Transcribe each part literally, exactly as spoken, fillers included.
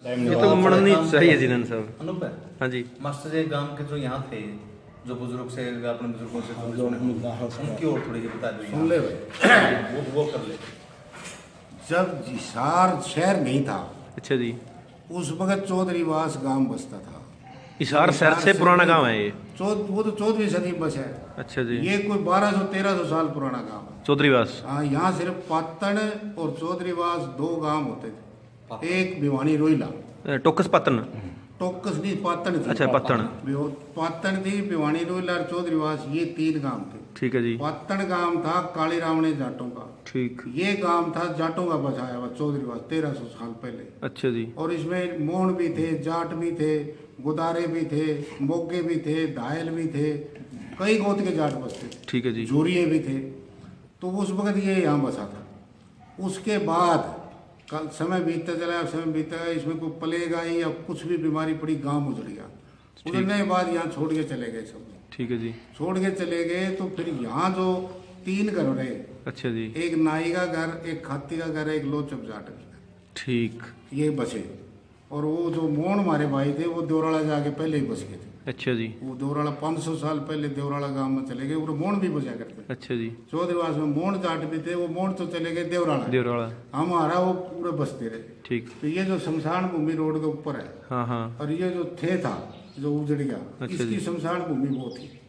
ये तो घूमना नहीं चाहिए जी, नंद साहब। अनुप है। हाँ जी। मास्टर जी, गांव के जो यहाँ थे, जो बुजुर्ग से, अपने बुजुर्गों से हाँ, जो सुने, अपने गाहक से उनकी और थोड़ी सी बता दो। सुन ले भाई। वो, वो कर ले। जब हिसार शहर नहीं था, अच्छा जी। उस वक्त चौधरीवास गांव बसता था। हिसार शहर से पुराना गांव है ये? चौध-, वो तो चौदहवीं सदी में बसा है। अच्छा जी। ये कोई बारह सौ, तेरह सौ साल पुराना गांव है। चौधरीवास? हाँ, यहाँ सिर्फ पातन और चौधरीवास दो गांव होते थे। एक भिवानी रोहिला। अ, टोकस पातन? टोकस नहीं, पातन थी। अच्छा, पातन। भिव-, पातन थी, भिवानी रोहिला और चौधरीवास, ये तीन गांव थे। ठीक है जी। पातन गांव था काली रावणे जाटों का। ठीक। ये गांव था जाटों का बसाया हुआ चौधरीवास, तेरह सौ साल पहले। अच्छा जी। और इसमें मोहन भी थे, जाट भी थे, गुदारे भी थे, मोगे भी थे, धायल भी थे, कई गोत के जाट बसते थे। ठीक है जी। जोरिये भी थे। तो उस वक्त ये यहाँ बसा था। उसके बाद का समय बीतता चला, समय बीतता गया, इसमें कोई प्लेग आई या कुछ भी बीमारी पड़ी, गांव उजड़ गया। ठीक। उजड़ने के बाद यहाँ छोड़ के चले गए सब। ठीक है जी। छोड़ के चले गए तो फिर यहाँ जो तीन घर रहे, अच्छा जी। एक नाई का घर, एक खाती का घर, एक लोचब जाट का घर। ठीक। ये बसे। और वो जो मोहन हमारे भाई थे, वो देवराला जाके पहले ही बस गए थे। अच्छा जी। वो देवराला पाँच सौ साल पहले देवराला गांव में चले गए, वो मोहन भी बसा करते। अच्छा जी। चौधरीवास में मोहन जाट भी थे, वो मोहन तो चले गए देवराला। देवराला। हमारा वो पूरे बसते रहे। ठीक। तो ये जो शमशान भूमि रोड के ऊपर है, हाँ, हाँ। और ये जो थे था, जो उजड़ गया, अच्छा इसकी जी। शमशान भूमि वो थी।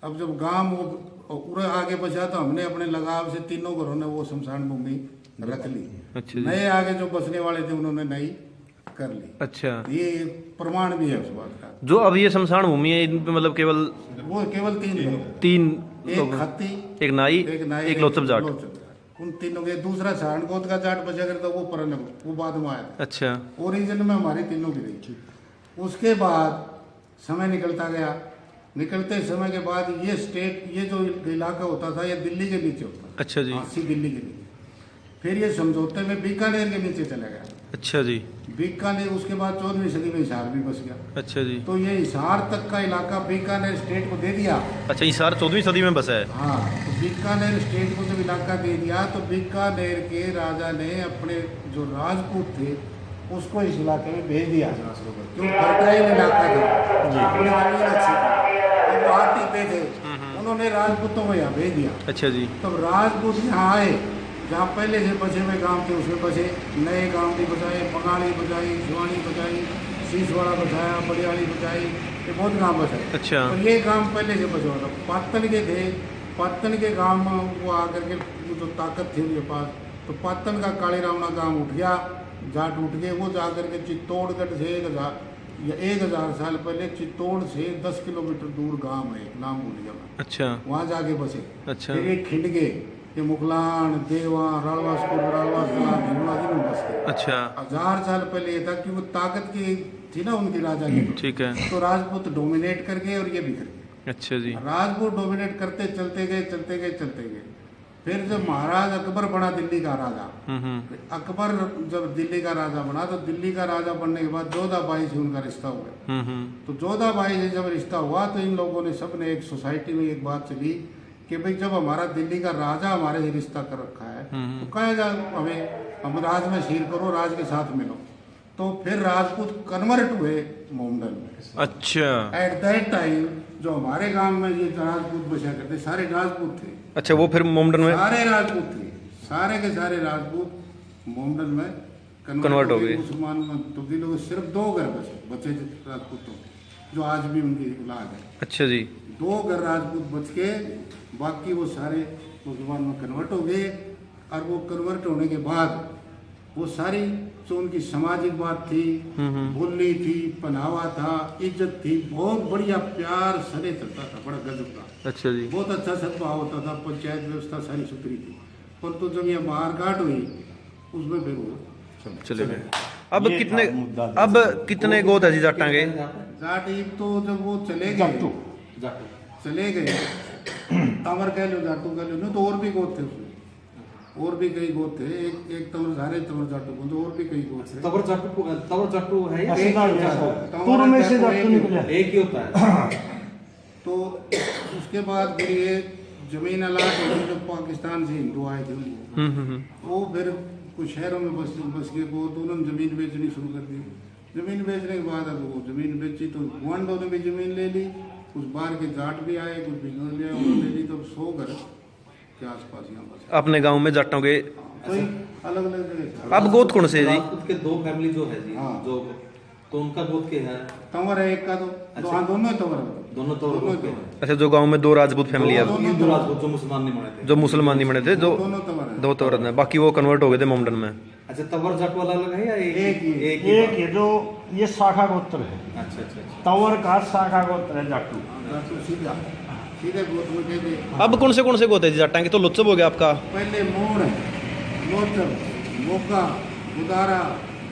अब जब गांव वो उरे आगे बचा तो हमने अपने लगाव से तीनों घरों ने वो शमशान भूमि रख ली। अच्छा जी। नए आगे जो बसने वाले थे उन्होंने नई कर ली। अच्छा। ये प्रमाण भी है उस बात का। जो अब ये शमशान भूमि है, इन पे मतलब केवल वो केवल तीन लोग। तीन एक लोग। खाती, एक नाई, एक नाई, एक लोचब जाट। लोचब जाट। उन तीनों के, दूसरा सारण गोत का जाट बचा करता, वो परन, वो बाद में आया। अच्छा। ओरिजिन में हमारे तीनों की रही। उसके बाद समय निकलता गया। निकलते समय के बाद ये स्टेट, ये जो इलाका होता था, ये दिल्ली के नीचे होता था। अच्छा जी। हाँ, सी दिल्ली के नीचे। फिर ये समझौते में बीकानेर के नीचे चला गया। अच्छा जी। बीकानेर, उसके बाद चौदहवीं सदी में हिसार भी बस गया। अच्छा जी। तो ये हिसार तक का इलाका बीकानेर स्टेट को दे दिया। अच्छा, हिसार चौदहवीं सदी में बसा है। हाँ, तो बीकानेर स्टेट को जब इलाका दे दिया तो बीकानेर के राजा ने अपने जो राजपूत थे उसको इस इलाके में भेज दिया। क्यों, फर्टाइल इलाका था, जी। अपनी जमीन अच्छी थी, तो वो आटी पे थे, हम्म, हम्म। उन्होंने राजपूतों को यहाँ भेज दिया। अच्छा जी। तब राजपूत यहाँ आए, जहाँ पहले से बसे हुए गांव थे उसमें बसे, नए गांव भी बसाए, बंगाली बसाई, जुआनी बसाई, सीसवाड़ा बसाया, बड़ियाली बसाई, ये बहुत गांव बसाए। अच्छा। और ये गांव पहले से बसा हुआ था, पातन के थे, पातन के गांव में वो आकर के वो जो ताकत थी उनके पास, तो पातन का काली रावणा गांव उठ गया, जाट उठ गए, वो जाकर के चित्तौड़गढ़ से एक हजार या एक हजार साल पहले चित्तौड़ से दस किलोमीटर दूर गांव है, नाम भूल गया मैं। अच्छा। वहाँ जाके बसे। अच्छा। फिर ये खिंड गए, ये मुखलान, देवा, रालवासपुर, रालवासला, भीमला जी में बस गए। अच्छा। हजार साल पहले ये था कि वो ताकत की थी ना उनकी राजा की। ठीक है। तो राजपूत डोमिनेट कर गए और ये बिखर गए। अच्छा जी। राजपूत डोमिनेट करते चलते गए, चलते गए, चलते गए। फिर जब महाराज अकबर बना दिल्ली का राजा, हम्म, हम्म। अकबर जब दिल्ली का राजा बना तो दिल्ली का राजा बनने के बाद जोधा बाई से उनका रिश्ता हुआ। हम्म, हम्म। तो जोधा बाई से जब रिश्ता हुआ तो इन लोगों ने, सबने एक सोसाइटी में एक बात चली कि भाई, जब हमारा दिल्ली का राजा हमारे से रिश्ता कर रखा है, हम्म, हम्म। तो कहा जा हमें, हम राज में शीर करो, राज के साथ मिलो। तो फिर राजपूत कन्वर्ट हुए मोमडन में। अच्छा। एट दैट टाइम जो हमारे गांव में ये राजपूत बसा करते, सारे राजपूत थे। अच्छा, वो फिर मोमडन में? सारे राजपूत थे, सारे के सारे राजपूत मोमडन में कन्वर्ट हो गए। मुसलमान में तब्दील हो गए। सिर्फ दो घर बचे, बचे राजपूतों के, जो आज भी उनकी औलाद है। अच्छा जी। दो घर राजपूत बच के, बाकी वो सारे मुसलमान में कन्वर्ट हो गए। और वो कन्वर्ट होने के बाद वो सारी जो उनकी सामाजिक बात थी, हम्म, हम्म। बोली थी, पहनावा था, इज्जत थी, बहुत बढ़िया प्यार सने चलता था, बड़ा गजब का। अच्छा जी। बहुत अच्छा सद्भाव होता था, पंचायत व्यवस्था सारी सुथरी थी। परंतु जब ये मारकाट हुई, उसमें फिर वो चले गए। अब ये कितने, था मुद्दा। अब कितने गोत है जी जाटां के? जाट, एक तो जब वो चले गए, जाटू। जाटू। चले गए, तंवर कह लो, जाटू कह लो, नहीं तो और भी गोत थे उसमें। और भी कई गोत थे, एक, एक तंवर, सारे तंवर जाटू बोलते, और भी कई गोत थे। तंवर जाटू को, तंवर जाटू है, एक ही होता है। तंवर में से जाटू निकला। एक ही होता है। तो उसके बाद फिर ये जमीन अलाट हो गई, जो पाकिस्तान से हिंदू आए थे उनको। हम्म, हम्म, हम्म। वो फिर कुछ शहरों में बस बस गए, वो तो उन्होंने ज़मीन बेचनी शुरू कर दी। ज़मीन बेचने के बाद अब वो ज़मीन बेची तो गुआंढों ने भी ज़मीन ले ली, कुछ बाहर के जाट भी आए, कुछ बिजनौर भी आए, उन्होंने ले ली। तो अब सौ घर के आसपास यहाँ बस। अपने गांव में जाटों के कोई अलग अलग जगह से। अब गोत कौन से है जी? राजपूत के दो फैमिली जो है जी, हाँ। जो तो उनका गोत के है? तंवर है एक का तो, दो, अच्छा। हाँ, दोनों ही तंवर है। दोनों तंवर दोनों गोत के तंवर। हैं। अच्छा, जो गांव में दो राजपूत फैमिली है, दोनों ये दो तंवर। राजपूत जो मुसलमान नहीं बने थे। जो मुसलमान नहीं बने थे, जो दोनों तंवर है। दो तंवर हैं, बाकी वो कन्वर्ट हो गए थे मोमडन में। अच्छा, तंवर जाट वाला अलग है या एक एक ही है। एक ही एक बात? ये जो ये शाखा गोत्र है, अच्छा, अच्छा, अच्छा। तंवर का शाखा गोत्र है जाटू। हाँ, जाटू सीधा, सीधे गोत में थे। अब कौन से कौन से गोत है जी जाटां के? तो लोचब हो गया आपका। पहले मोड़ है, लोचब, मोगा, गुदारा,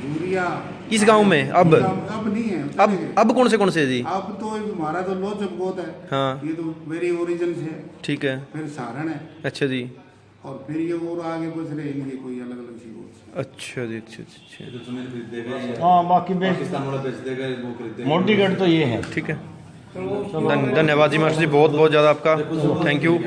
भूरिया। इस गांव में अब? अब, अब नहीं है, चले अब गए। अब कौन से कौन से है जी? अब तो हमारा तो लोचब गोत है। हाँ। ये तो वेरी ओरिजिन से है। ठीक है। फिर सारण है। अच्छा जी। और फिर ये और आगे बस रहे, इनकी कोई अलग अलग सी गोत से। अच्छा जी, अच्छा, अच्छा, अच्छा। इधर जमीन खरीद देगा ये। हाँ, बाकी बेच पाकिस्तान वाला बेच देगा, ये वो खरीद देगा। मोडीगढ़ तो ये है। ठीक है। चलो। धन-, धन्यवाद जी मास्टर जी, बहुत बहुत ज़्यादा आपका थैंक यू।